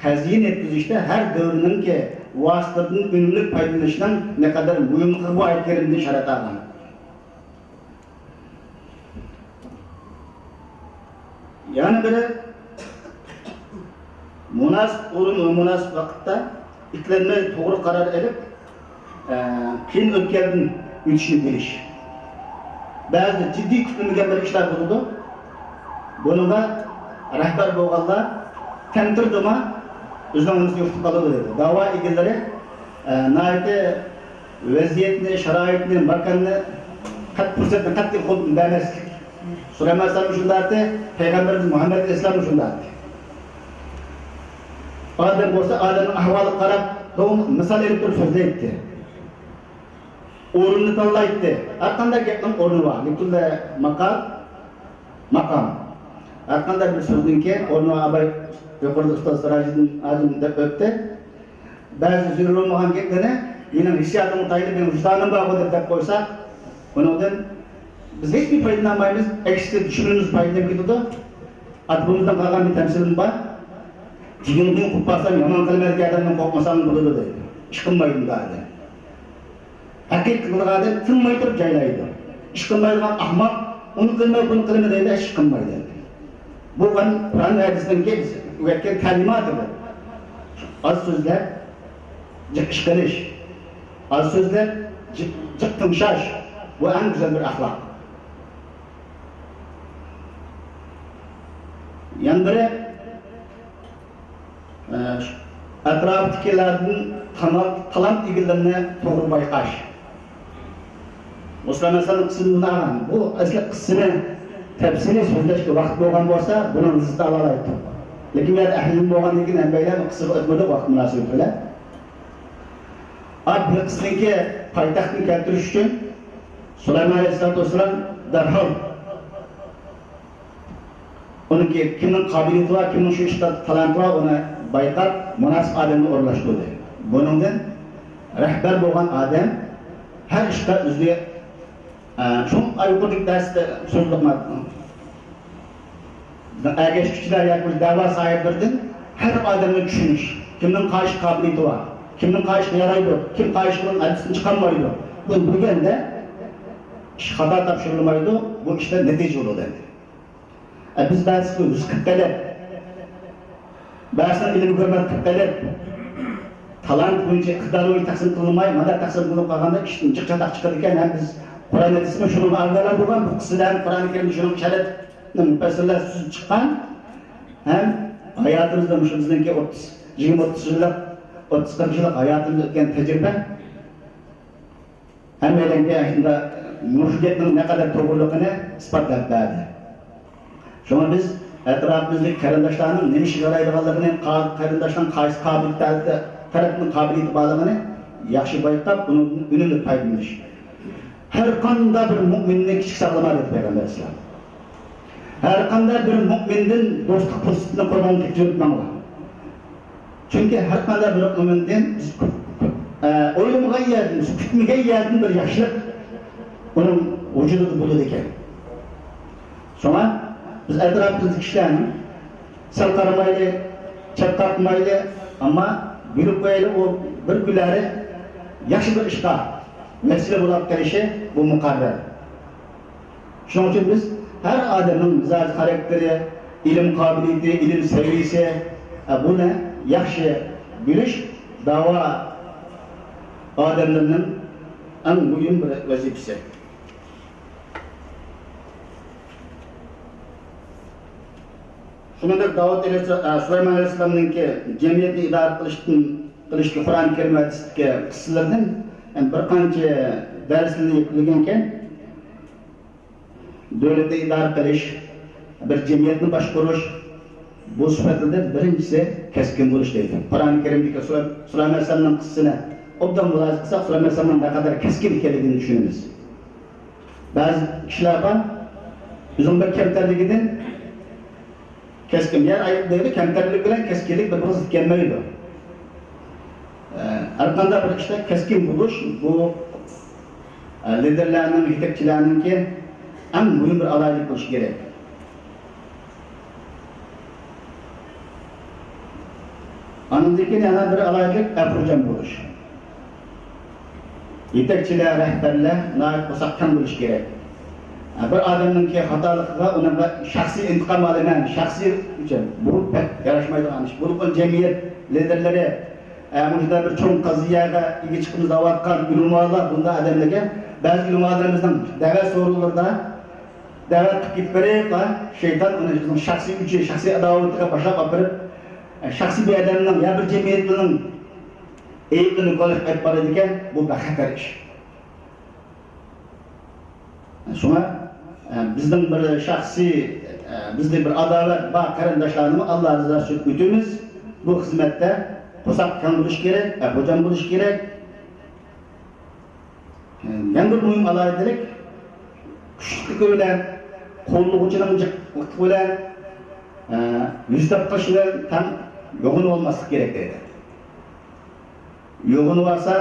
قەزىيىنى يەتكۈزۈشتە ھەر دەۋرنىڭكى ۋاسىتىدىن ئۈنۈملۈك پايدىلىنىشنىڭ نەقەدەر مۇھىملىقىغا بۇ ئايەت كەرىمدىن ئىشارەت قىلغان. يەنە بىرى، مۇناسىپ ئورۇن ۋە مۇناسىپ ۋاقىتتا ئىككىلەنمەي توغرا قارار ئېلىپ، ئە، قىيىن ئۆتكەلدىن ئۆتۈشنى بىلىش. بەزىدە جىددىي كۈتۈلمىگەن بىر ئىشلار بولىدۇ. بۇنىڭغا رەھبەر بولغانلار تەمتىرىدىما ئۆزىنىڭ نېمىسىنى يوقىتىپ قالىدۇ دەيدۇ. داۋا ئىگىلىرى، ئە، ناھايىتى ۋەزىيەتنى، شارائىتنى، ماكاننى، قەت-، پۇرسەتنى قەتئىي قولدىن بەرمەسلىك. سۇلايمان ئەلەيھىسسالام شۇنداق ئەتتى، پەيغەمبىرىمىز مۇھەممەد ئەلەيھىسسالام شۇنداق ئەتتى. ئادەم بولسا ئادەمنىڭ ئەھۋالىغا قاراپ، داۋام مىسال ئېلىپ تۇرۇپ سۆزلەيتتى. ئورۇننى تاللايتتى. ھەر قانداق گەپنىڭ ئورنى بار. لىكۇللى ماقال ماقام. ھەر قانداق بىر سۆزنىڭكى ئورنى بار. ئاباي يۇقىرىدا ئۇستاز سىراجىدىن ھاجىم دەپ ئۆتتى. بەزى زۆرۈر بولمىغان گەپلىرىنى مېنىڭ ھېسسىياتىمغا تايىنىپ، مېنىڭ ۋىجدانىم بارغۇ دەپ، دەپ قويساق، ئۇنىڭدىن بىز ھېچنېمە پايدىلىنالمايمىز، ئەكسىچە دۈشمىنىمىز پايدىلىنىپ كېتىدۇ. ئاتا-بوۋىمىزدىن قالغان بىر تەمسىلىم بار. جىگىڭدىن قوپۇپ قالسام، يامان قىلىمەن دېگەن ئادەمدىن قورقمىساڭ بولىدۇ دەيدۇ. ئىش قىلمايدۇ ئۇنداق ئادەم. ھەقىقىي قىلىدىغان ئادەم تىنماي تۇرۇپ جايلايدۇ. ئىش قىلمايدىغان ئەخمەق، ئۇنى قىلماي، بۇنى قىلماي دەيدۇ، ئىش قىلمايدۇ. بۇ قۇرئان ھەدىستىن كېيىن بىز ئۆگەتكەن تەلىماتى بۇ. ئاز سۆزلەپ، جىق ئىش قىلىش. ئاز سۆزلەپ، جىق، جىق تىڭشاش. بۇ ئەڭ گۈزەل بىر ئەخلاق. يەنە بىرى، ئەتراپتىكىلەردىن تالانت، تالانت ئىگىلىرىنى توغرا بايقاش. مۇسۇلمان ئەسلىدىن قىسىمدىن ئالغان. بۇ ئەسلى قىسسىنى تەپسىلىي سۆزلەشكە ۋاقىت بولغان بولسا، بۇنىڭ لەززىتىنى ئالالايتتۇق. لېكىن بۇ يەردە ئەھلىدىن بولغاندىن كېيىن ھەممەيلەن قىسسىغا ئۆتمىدۇق ۋاقىت مۇناسىۋىتى بىلەن. ئا، بىلقىسنىڭكى پايتەختىنى كەلتۈرۈش ئۈچۈن سۇلايمان ئەلەيھىسسالاتۇ ۋەسسالام دەرھال ئۇنىڭكى كىمنىڭ قابىلىيىتى بار، كىمنىڭ شۇ ئىشتا تالانتى بار، ئۇنى بايقاپ، مۇناسىپ ئادەمنى ئورۇنلاشتۇردى. بۇنىڭدىن رەھبەر بولغان ئادەم ھەر ئىشتا ئۆزىنى، ئە، شۇ يۇقىرىدىكى دەرستە سۆزلىدۇق. بىزنىڭ ئەگەشكۈچىلەر ياكى بىر دەۋا ساھىبلىرىدىن ھەر ئادەمنى چۈشىنىش، كىمنىڭ قايسى قابىلىيىتى بار، كىمنىڭ قايسى يارايدۇ، كىم قايسى ھەدىسىنى چىقارمايدۇ. بۇنى بىلگەندە ئىش خاتا تاپشۇرۇلمايدۇ، بۇ ئىشتا نەتىجە بولىدۇ. ئە، بىز بەزىسى ھۆسكە قىلىپ، بەزىسىنى ئىلىم ھۆرمەت قىلىپ قېلىپ، تالانت بويىچە، ئىقتىدار بويىچە تەقسىم قىلىنماي، مانا تەقسىم قىلىنىپ قالغاندا ئىشتىن جىق چاتاق چىقىدىكەن. ھەم بىز قۇرئان ھەدىسمۇ شۇنىڭغا ئاگاھلاندۇرغان، بۇ قىسسىدە ھەم قۇرئان كەرىمدە شۇنىڭ ئىشارەت مۇپەسسىرلەر سۆز چىققان. ھەم ھاياتىمىزدا مۇشۇ بىزنىڭكى ئوتتۇز، يىگىرمە ئوتتۇز يىللىق، ئوتتۇز قىرىق يىللىق ھاياتىمىزدا ئۆتكەن تەجرىبە ھەممەيلەنگە شۇنداق مۇشۇ گەپنىڭ نەقەدەر توغرىلىقىنى ئىسپاتلاپ بەردى. شۇڭا بىز ئەتراپىمىزدىكى قېرىنداشلارنىڭ نېمە ئىش قىلالايدىغانلىقىنى، قا-، قېرىنداشنىڭ قايسى قابىلىيەت تەرەپتىن قابىلىيىتى بارلىقىنى ياخشى بايقاپ، ئۇنىڭدىن ئۈنۈملۈك پايدىلىنىش. ھەر قانداق بىر مۆمىننى كىچىك ساقلىما دېدى پەيغەمبەر ئەلەيھىسسالام. ھەر قانداق بىر مۆمىندىن دوستلۇق پۇرسىتىنى قولدىن كەچۈرۈپ ماڭما. چۈنكى ھەر قانداق بىر مۆمىندىن بىز، ئە، ئويلىمىغان يەردىن، بىز كۈتمىگەن يەردىن بىر ياخشىلىق ئۇنىڭ ۋۇجۇدىدا بولىدىكەن. شۇڭا بىز ئەتراپىمىزدىكى كىشىلەرنى سەل قارىمايلى، چەت قارىمايلى، ئەمما بىلىپ قويايلى، ئۇ بىر كۈنلەرى ياخشى بىر ئىشقا ۋەسىلە بولۇپ قېلىشى بۇ مۇقەررەر. شۇنىڭ ئۈچۈن بىز ھەر ئادەمنىڭ مىزاج خاراكتېرى، ئىلىم قابىلىيىتى، ئىلىم سەۋىيەسى، ئە، بۇنى ياخشى بىلىش داۋا ئادەملىرىنىڭ ئەڭ مۇھىم بىر ۋەزىپىسى. شۇنىڭدەك داۋۇت ئەلەيھىسسالام، ئە، سۇلايمان ئەلەيھىسسالامنىڭكى جەمئىيەتنى ئىدارە قىلىشتىن، قىلىشتىكى قۇرئان كەرىم ھەدىستىكى قىسسىلىرىدىن، يەنى بىر قانچە دەرسلەرنى يەكۈنلىگەنكەن، دۆلەتنى ئىدارە قىلىش، بىر جەمئىيەتنى باشقۇرۇش، بۇ سۈپەتلەردە بىرىنچىسى كەسكىن بولۇش دەيدۇ. قۇرئان كەرىمدىكى سۇلاي-، سۇلايمان ئەلەيھىسسالامنىڭ قىسسىسىنى ئوبدان مۇلاھىزە قىلساق، سۇلايمان ئەلەيھىسسالامنىڭ نەقەدەر كەسكىن ئىكەنلىكىنى چۈشىنىمىز. بەزى كىشىلەر بار، ئۆزىنىڭ بىر كەمتەرلىكىدىن كەسكىن، يەنى ئايرىپ دەيدۇ، كەمتەرلىك بىلەن كەسكىنلىك بىر-بىرىگە زىت كەلمەيدۇ. ئە، ھەر قانداق بىر ئىشتا كەسكىن بولۇش، بۇ، ئە، لىدېرلەرنىڭ، يېتەكچىلەرنىڭكى ئەڭ مۇھىم بىر ئالاھىدىلىك بولۇشى كېرەك. ئاندىن كېيىن يەنە بىر ئالاھىدىلىك ئەپۇچان بولۇش. يېتەكچىلەر، رەھبەرلەر ناھايىتى قورساق كەڭ بولۇشى كېرەك. بىر ئادەمنىڭكى خاتالىقىغا، ئۇنىڭغا شەخسىي ئىنتىقام ئالىمەن، شەخسىي ئۈچۈن، بۇ بەك ياراشمايدىغان ئىش. بولۇپمۇ جەمئىيەت لىدېرلىرى، ئە، مۇشۇنداق بىر چوڭ قەزىيەگە ئىگە چىقىمىز دەۋاتقان ئۆلىمالار، بۇنداق ئادەملەرگە، بەزى ئۆلىمالىرىمىزنىڭ دەۋەت سورۇنلىرىدا دەۋەت قىلىپ كېتىپ بېرىپلا، شەيتان ئۇنى ئۆزىنىڭ شەخسىي ئۈچۈن، شەخسىي ئاداۋىتىگە باشلاپ ئاپىرىپ، شەخسىي بىر ئادەمنىڭ يا بىر جەمئىيەتنىڭ ئېيىبىنى كۆرۈپ قېلىپ بارىدىكەن، بۇ بەك خەتەر ئىش. شۇڭا، ئە، بىزنىڭ بىر شەخسىي، ئە، بىزدە بىر ئاداۋەت بار قېرىنداشلارنىمۇ ئاللا رىزاسى ئۈچۈن ئۆتىمىز. بۇ خىزمەتتە قورساق كەڭ بولۇش كېرەك، ئەپۇچان بولۇش كېرەك. يەنە بىر مۇھىم ئالاھىدىلىك، كۈچلۈكلۈكى بىلەن، قوللىغۇچىنىڭ جىقلىقى بىلەن، ئە، يۈز تارتقۇچى بىلەن تەڭ يوغىنىۋالماسلىق كېرەك دەيدۇ. يوغىنىۋالسا،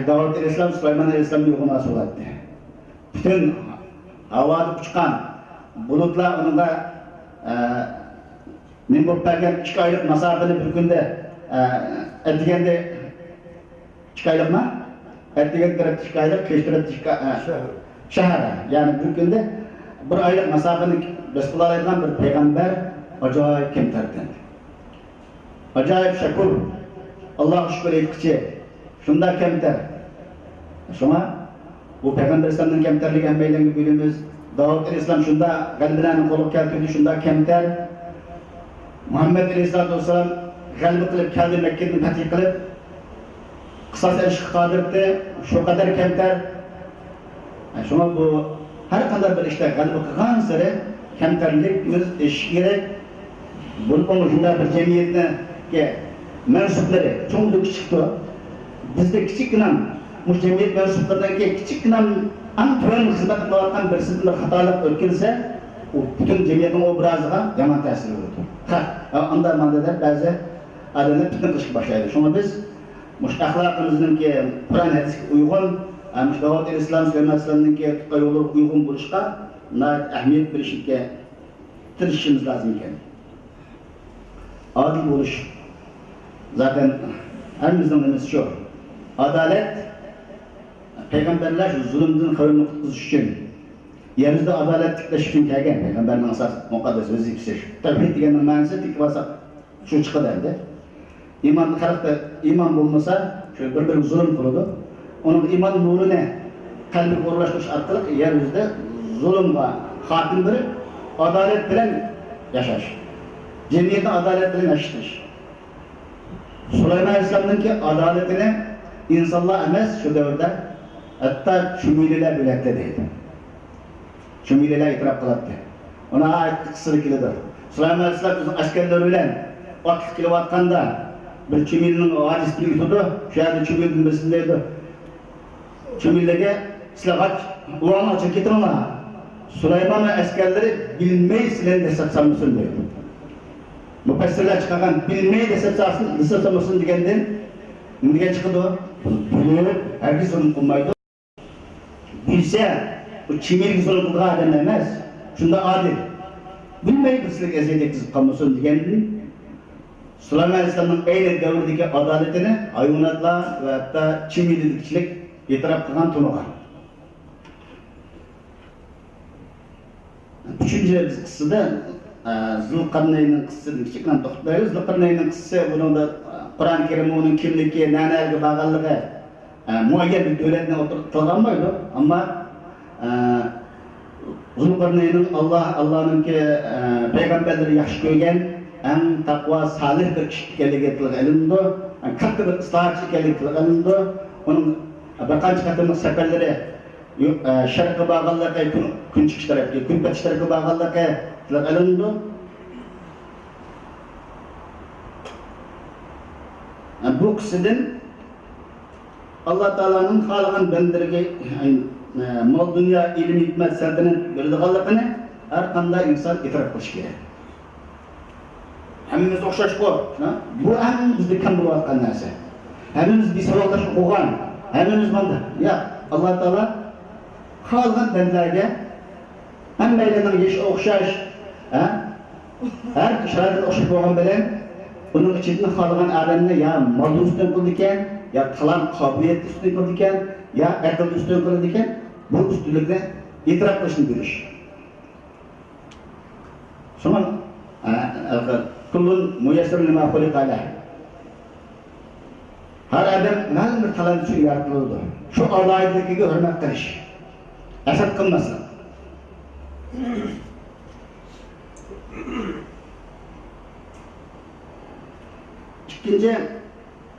داۋۇت ئەلەيھىسسالام سۇلايمان ئەلەيھىسسالامنى يوغىنىۋالسا بولاتتى. پۈتۈن ھاۋادا ئۇچقان بۇلۇتلار ئۇنىڭغا، ئە، نېمە بولۇپ بەرگەن ئىككى ئايلىق ماساپىنى بىر كۈندە، ئە، ئەتىگەندە ئىككى ئايلىقما؟ ئەتىگەن تەرەپتە ئىككى ئايلىق، كەچ تەرەپتە ئىككى، ئە، شەھەر. شەھەر. يەنى بىر كۈندە بىر ئايلىق ماساپىنى بېسىپ بولالايدىغان بىر پەيغەمبەر ئاجايىپ كەمتەر ئىكەن. ئاجايىپ شەكۇر. ئاللاغا شۈكۈر ئېيتقۇچى. شۇنداق كەمتەر. شۇڭا بۇ پەيغەمبەر ئەلەيھىسسالامنىڭ كەمتەرلىكى ھەممەيلەنگە بىلىمىز. داۋۇت ئەلەيھىسسالام شۇنداق غەلىبىلەرنى قولغا كەلتۈردى، شۇنداق كەمتەر. مۇھەممەد ئەلەيھىسسالاتۇ ۋەسسالام غەلىبە قىلىپ كەلدى، مەككىنى پەتھ قىلىپ، قىساس ئېلىشقا قادىر ئىدى، شۇ قەدەر كەمتەر. شۇڭا بۇ ھەر قانداق بىر ئىشتا غەلىبە قىلغانسېرى كەمتەرلىكىمىز ئېشىشى كېرەك. بولۇپمۇ شۇنداق بىر جەمئىيەتنىڭكى مەنسۇپلىرى، چوڭدۇر، كىچىكتۇر، بىزدە كىچىككىنە مۇشۇ جەمئىيەت مەنسۇپلىرىنىڭكى كىچىككىنە ئەڭ تۆۋەن خىزمەت قىلىۋاتقان بىرسىدىن بىر خاتالىق ئۆتكۈزسە، ئۇ پۈتۈن جەمئىيەتنىڭ ئوبرازىغا يامان تەسىر بولىدۇ. ھە، ئاندا ماندا دەپ بەزى ئادەملەر پىتنە قىلىشقا باشلايدۇ. شۇڭا بىز مۇشۇ ئەخلاقىمىزنىڭكى قۇرئان ھەدىسكە ئۇيغۇن، مۇشۇ داۋۇت ئەلەيھىسسالام، سۇلايمان ئەلەيھىسسالامنىڭكى تۇتقان يولىغا ئۇيغۇن بولۇشقا ناھايىتى ئەھمىيەت بېرىشكە تىرىشىشىمىز لازىم ئىكەن. ئادىل بولۇش زاتەن ھەممىمىزنىڭ نېمىسى شۇ. ئادالەت، پەيغەمبەرلەر شۇ زۇلۇمدىن قەۋمنى قۇتقۇزۇش ئۈچۈن، يەر يۈزىدە ئادالەت تىكلەش ئۈچۈن كەلگەن. پەيغەمبەرنىڭ ئاساس مۇقەددەس ۋەزىپىسى شۇ. تەۋھىد دېگەننىڭ مەنىسى تىكلىۋالساق شۇ چىقىدۇ ئەمدى. ئىمان، خەلقتە ئىمان بولمىسا، شۇ بىر-بىرىگە زۇلۇم قىلىدۇ. ئۇنىڭ ئىمان نۇرىنى قەلبىگە ئورۇنلاشتۇرۇش ئارقىلىق يەر يۈزىدە زۇلۇمغا خاتىمە بېرىپ، ئادالەت بىلەن ياشاش. جەمئىيەتنى ئادالەت بىلەن ياشىتىش. سۇلايمان ئەلەيھىسسالامنىڭكى ئادالىتىنى ئىنسانلار ئەمەس، شۇ دەۋردە ھەتتا شۇمىلىلەر بىلەتتى دەيدۇ. شۇمىلىلەر ئېتىراپ قىلاتتى. ئۇنىڭ ئايەت قىسسىسى كېلىدۇ. سۇلايمان ئەلەيھىسسالام ئۆزىنىڭ ئەسكەرلىرى بىلەن ئاتلىق كېلىۋاتقاندا، بىر چۆمۈلنىڭ ۋادىسىدىن ئۆتىدۇ. شۇ يەردە چۆمۈلدىن بىرسى دەيدۇ، چۆمۈللەرگە، سىلەر قاچ، ئۇۋاڭلار، چىقىپ كېتىڭلار. سۇلايماننىڭ ئەسكەرلىرى بىلمەي سىلەرنى دەسسەپ سالمىسۇن دەيدۇ. مۇپەسسىرلەر چىقارغان بىلمەي دەسسەپ سالسۇن، دەسسەپ سالمىسۇن دېگەندىن، نېمە دېگەن چىقىدۇ؟ بىلىپ ھەرگىز زۇلۇم قىلمايدۇ. بىلسە، بۇ چۆمۈلگە زۇلۇم قىلىدىغان ئادەم ئەمەس. شۇنداق ئادىل. بىلمەي بىر سىلەرگە ئەزىيەت يەتكۈزۈپ قالمىسۇن دېگەندىن، سۇلايمان ئەلەيھىسسالامنىڭ ئەينى دەۋردىكى ئادالىتىنى ھايۋاناتلار ۋە ھەتتا چۆمۈلدىكىچىلىك ئېتىراپ قىلغان، تونۇغان. ئۈچىنچى قىسسىدا، ئە، زۇلقەرنەيننىڭ قىسسىسىدىن كىچىككىنە توختىلىپ بېرەيلى. زۇلقەرنەيننىڭ قىسسىسى، بۇنىڭدا، ئە، قۇرئان كەرىم ئۇنىڭ كىملىكى، نەنەگە بارغانلىقى، ئە، مۇئەييەن بىر دۆلەتنى ئوتتۇرىغا تىلغا ئالمايدۇ. ئەمما، ئە، زۇلقەرنەيننىڭ ئاللا، ئاللانىڭكى، ئە، پەيغەمبەرلىرى ياخشى كۆرگەن، ئەڭ تەقۋا، سالىھ بىر كىشى ئىكەنلىكى تىلغا ئېلىنىدۇ. ئەڭ كاتتا بىر ئىسلاھاتچى ئىكەنلىكى تىلغا ئېلىنىدۇ. ئۇنىڭ بىر قانچە قېتىملىق سەپەرلىرى يۇ-، ئە، شەرققە بارغانلىقى، كۈن، كۈنچىقىش تەرەپكە، كۈنباتىش تەرەپكە بارغانلىقى تىلغا ئېلىنىدۇ. ئە، بۇ قىسسىدىن ئاللا تائالانىڭ خالىغان بەندىلىرىگە، ئە، مال-دۇنيا، ئىلىم-ھېكمەت، سەلتەنەت بېرىدىغانلىقىنى ھەر قانداق ئىنسان ئېتىراپ قىلىشى كېرەك. ھەممىمىز ئوخشاشقۇ، ھە؟ بۇ ئەڭ بىزدە كەم بولۇۋاتقان نەرسە. ھەممىمىز بىر ساۋاقداش ئوقۇغان، ھەممىمىز مانداق. ياق، ئاللا تائالا خالىغان بەندىلەرگە ھەممەيلەننىڭ يېشى ئوخشاش، ھە؟ ھەر شارائىتى ئوخشاش بولغان بىلەن، ئۇنىڭ ئىچىدىن خالىغان ئادەمنى يا مالدىن ئۈستۈن قىلىدىكەن، يا تالانت قابىلىيەتتە ئۈستۈن قىلىدىكەن، يا ئەقىلدە ئۈستۈن قىلىدىكەن. بۇ ئۈستۈنلۈكنى ئېتىراپ قىلىشنى بىلىش. شۇڭا، ئە، ئە، كۇللۇن مۇيەسسەرۇن لىما خۇلىقە لەھ. ھەر ئادەم مەلۇم بىر تالانت ئۈچۈن يارىتىلىدۇ. شۇ ئالاھىدىلىكىگە ھۆرمەت قىلىش، ھەسەت قىلماسلىق. ئىككىنچى،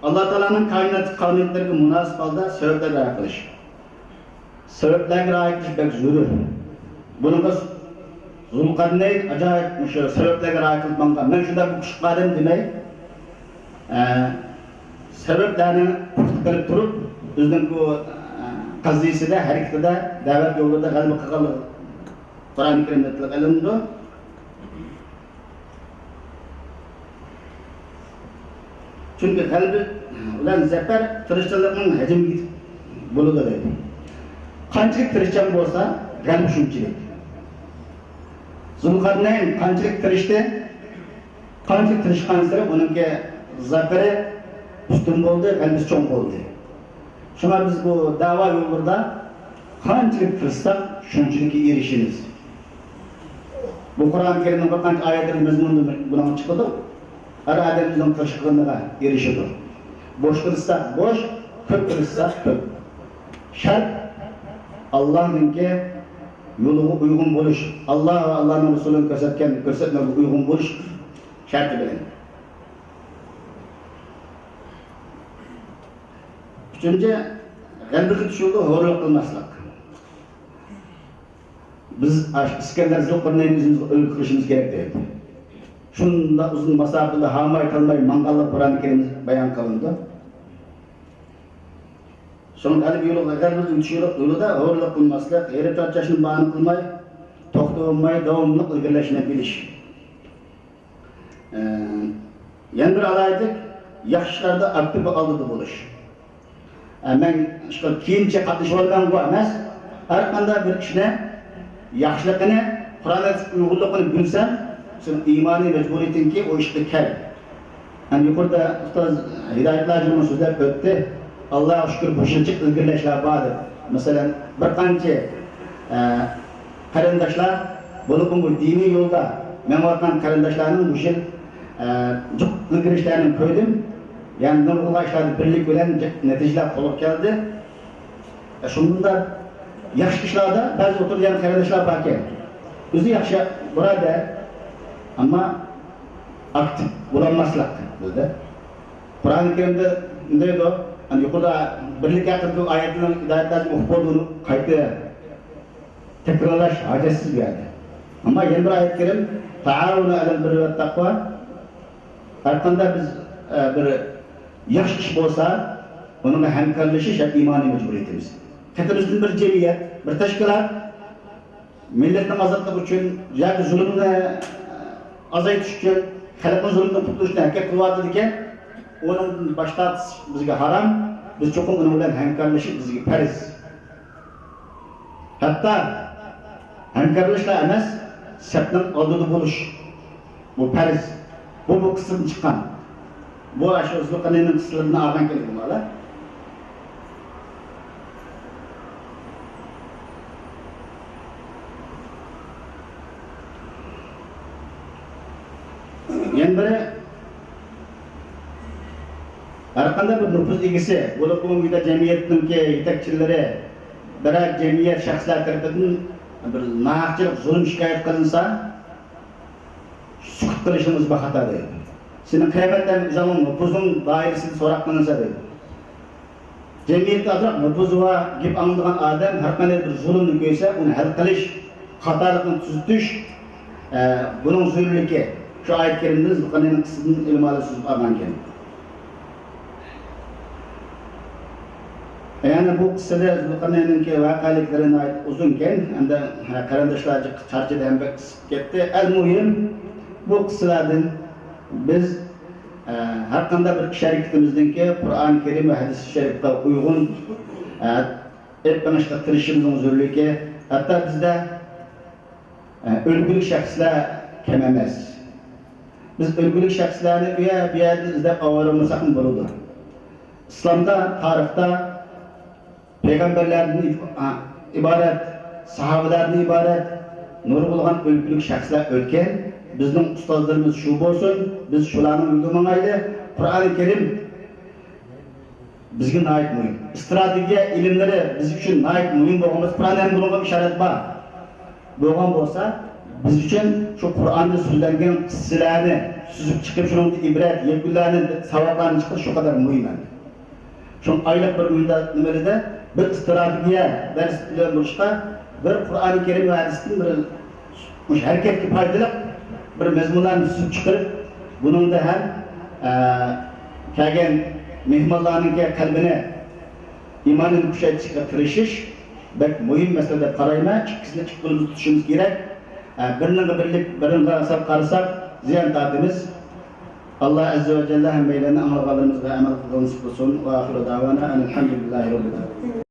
ئاللا تائالانىڭ كائىنات قانۇنىيەتلىرىگە مۇناسىپ ھالدا سەۋەبلەرگە رىئايە قىلىش. سەۋەبلەرگە رىئايە قىلىش بەك زۆرۈر. بۇنىڭغا زۇلقەرنەين ئاجايىپ مۇشۇ سەۋەبلەرگە رىئايە قىلىپ ماڭغان. مەن شۇنداق بىر كۈچلۈك ئادەم دېمەي، ئە، سەۋەبلەرنى پۇختا قىلىپ تۇرۇپ، ئۆزىنىڭ بۇ، ئە، قەزىيىسىدە، ھەرىكىتىدە، دەۋەت يولىدا غەلىبە قىلغانلىقى قۇرئان كەرىمدە تىلغا ئېلىنىدۇ. چۈنكى غەلىبە بىلەن زەپەر تىرىشچانلىقنىڭ ھەجمىگە بولىدۇ دەيدۇ. قانچىلىك تىرىشچان بولسا، غەلىبە شۇنچىلىك. زۇلقەرنەين قانچىلىك تىرىشتى، قانچىلىك تىرىشقانسېرى ئۇنىڭكى زەپىرى ئۈستۈن بولدى، غەلىبىسى چوڭ بولدى. شۇڭا بىز بۇ دەۋا يوللىرىدا قانچىلىك تىرىشساق، شۇنچىلىككە ئېرىشىمىز. بۇ قۇرئان كەرىمنىڭ بىر قانچە ئايەتلىرى مەزمۇنىدا بۇنىڭ چىقىدۇ. ھەر ئادەم ئۆزىنىڭ تىرىشقىنىغا ئېرىشىدۇ. بوش تىرىشساق بوش، كۆپ تىرىشساق كۆپ. شەرت ئاللانىڭكى يولىغا ئۇيغۇن بولۇش، ئاللا ۋە ئاللانىڭ رەسۇلىنىڭ كۆرسەتكەن كۆرسەتمىگە ئۇيغۇن بولۇش شەرتى بىلەن. ئۈچىنچى، غەلىبىگە چۈشۈپ ھورلۇق قىلماسلىق. بىز ئىسكەندەر زۇلقەرنەيننى ئۆزىمىزگە ئۈلگە قىلىشىمىز كېرەك دەيدۇ. شۇنداق ئۇزۇن ماساپىدە ھاماي تالماي ماڭغانلىقى قۇرئان كەرىمدە بايان قىلىنىدۇ. شۇڭا غەلىبە يولىدا، غەلىبىگە يېتىش يولىدا ھورلۇق قىلماسلىق، ھېرىپ چارچاشنى باھانە قىلماي، توختىماي، داۋاملىق ئىلگىرىلەشنى بىلىش. ئە، يەنە بىر ئالاھىدىلىك، ياخشى ئىشلاردا ئاكتىپ ۋە ئالدىدا بولۇش. ئە، مەن ئىشقىلىپ كېيىنچە قاتنىشىۋالىمەن بۇ ئەمەس. ھەر قانداق بىر ئىشنى ياخشىلىقىنى، قۇرئان ھەدىسكە ئۇيغۇنلۇقىنى بىلسەڭ، سېنىڭ ئىمانىي مەجبۇرىيىتىڭكى ئۇ ئىشقا كەل. ئەمدى يۇقىرىدا ئۇستاز ھىدايەتلى ھاجىممۇ سۆزلەپ ئۆتتى. ئاللاغا شۈكۈر، بۇ يىل جىق ئىلگىرىلەشلەر بار دەپ. مەسىلەن، بىر قانچە، ئە، قېرىنداشلار، بولۇپمۇ بۇ دىنىي يولدا مېڭىۋاتقان قېرىنداشلارنىڭ بۇ يىل، ئە، جىق ئىلگىرىلىشلەرنى كۆردۈم. يەنى نۇرغۇنلىغان ئىشلاردا بىرلىك بىلەن جىق نەتىجىلەر قولغا كەلدى. ئە، شۇنداق ياخشى ئىشلاردا بەزى ئوتتۇرىدا يەنە قېرىنداشلار باركەن. ئۆزى ياخشى بۇرادەر، ئەمما ئاكتىپ بولالماسلىق بىزدە. قۇرئان كەرىمدە دەيدۇ، يەنى يۇقىرىدا بىرلىك ھەققىدىكى ئايەتنىڭ ھىدايەتلەرنى ئوقۇپ بولدى، ئۇنى قايتا تەكرارلاش ھاجەتسىز بۇ يەردە. ئەمما يەنە بىر ئايەت كەرىم، تائاونوا على البر والتقوى. ھەرقانداق بىز، ئە، بىر ياخشى ئىش بولسا، ئۇنىڭغا ھەمكارلىشىش ھەم ئىمانىي مەجبۇرىيىتىمىز. قېتىمىزدىن بىر جەمئىيەت، بىر تەشكىلات مىللەتنىڭ ئازادلىقى ئۈچۈن ياكى زۇلۇمنى ئازايتىش ئۈچۈن، خەلقنىڭ زۇلۇمدىن قۇتۇلۇشىنى ھەرىكەت قىلىۋاتىدىكەن، ئۇنىڭدىن باش تارتىش بىزگە ھارام. بىز چوقۇم ئۇنىڭ بىلەن ھەمكارلىشىش بىزگە پەرز. ھەتتا ھەمكارلىشىشلا ئەمەس، سەپنىڭ ئالدىدا بولۇش، بۇ پەرز. بۇ، بۇ قىسسىدىن چىققان. بۇ ئاشۇ زۇلقەرنەيننىڭ قىسسىلىرىدىن ئالغان كېلىدۇ مانا. يەنە بىرى، ھەرقانداق بىر نوپۇز ئىگىسى، بولۇپمۇ بۇ جەمئىيەتنىڭكى يېتەكچىلىرى، بىرەر جەمئىيەت شەخسلەر تەرىپىدىن بىر ناھەقچىلىك، زۇلۇم شىكايەت قىلىنسا، سۈكۈت قىلىشىڭىز بىخەتەر دەيدۇ. سېنىڭ قىيامەتتە ئۆزۈڭنىڭ نوپۇزۇڭ دائىرىسىدە سوراق قىلىنسا دەيدۇ. جەمئىيەتتە ئازراق نوپۇزى بار، گەپ ئاڭلىدىغان ئادەم ھەرقانداق بىر زۇلۇمنى كۆرسە، ئۇنى ھەل قىلىش، خاتالىقنى تۈزىتىش، ئە، بۇنىڭ زۆرۈرلۈكى شۇ ئايەت كەرىمدىن، زۇلقەرنەيننىڭ قىسسىسىدىن ئۆلىمالار سۆزلەپ ئالغانىكەن. يەنى بۇ قىسسىدە زۇلقەرنەيننىڭكى ۋەقەلىكلىرى ناھايىتى ئۇزۇنكەن، ئەمدى، ھە، قېرىنداشلار جىق چارچىدى ھەم بەك قىسىپ كەتتى. ئەلمۇھىم، بۇ قىسسىلاردىن بىز، ئە، ھەرقانداق بىر ئىش ھەرىكىتىمىزنىڭكى قۇرئان كەرىم ۋە ھەدىس شەرىپقە ئۇيغۇن، ئە، ئېلىپ مېڭىشقا تىرىشىشىمىزنىڭ زۆرۈرلۈكى، ھەتتا بىزدە ئە، ئۈلگىلىك شەخسلەر كەم ئەمەس. بىز ئۈلگىلىك شەخسلەرنى ئۇ يەر، بۇ يەردىن ئىزدەپ ئاۋارە بولمىساقمۇ بولىدۇ. ئىسلامدا، تارىختا پەيغەمبەرلەردىن ئىب-، ئا، ئىبارەت، ساھابىلەردىن ئىبارەت نۇرغۇنلىغان ئۈلگىلىك شەخسلەر ئۆتكەن. بىزنىڭ ئۇستازلىرىمىز شۇ بولسۇن، بىز شۇلارنىڭ يولىدا ماڭايلى. قۇرئانى كەرىم بىزگە ناھايىتى مۇھىم. ئىستراتېگىيە ئىلىملىرى بىز ئۈچۈن ناھايىتى مۇھىم بولغان بولسا، قۇرئاندا ھەم بۇنىڭغا ئىشارەت بار. بولغان بولسا، بىز ئۈچۈن شۇ قۇرئاندا سۆزلەنگەن قىسسىلەرنى سۈزۈپ چىقىپ، شۇنىڭدىن ئىبرەت، يەكۈنلەرنى، ساۋاقلارنى چىقىرىش شۇ قەدەر مۇھىم ئەمدى. شۇڭا ئايلىق بىر ئويۇندا نېمىدە بىر ئىستراتېگىيە دەرس بىلەن بولۇشقا، بىر قۇرئانى كەرىم ۋە ھەدىستىن بىر مۇشۇ ھەرىكەتكە پايدىلىق بىر مەزمۇنلارنى سۈزۈپ چىقىرىپ، بۇنىڭدا ھەم، ئە، كەلگەن مېھمانلارنىڭكى قەلبىنى، ئىمانىنى كۈچەيتىشكە تىرىشىش بەك مۇھىم مەسىلە دەپ قارايمەن. ئىككىسىنى ئىككى قولىمىزدا تۇتۇشىمىز كېرەك. ئە، بىرىنىڭغا بىرلىك، بىرىنىڭغا سەل قارىساق، زىيان تارتىمىز. ئاللا ئەززە ۋە جەللە ھەممەيلەننى ئاڭلىغانلىرىمىزغا ئەمەل قىلغىلى نېسىپ قىلسۇن. ۋە ئاخىرۇ دەۋانا ئەنىل ھەمدۇلىللاھى رەببىل ئالەمىن.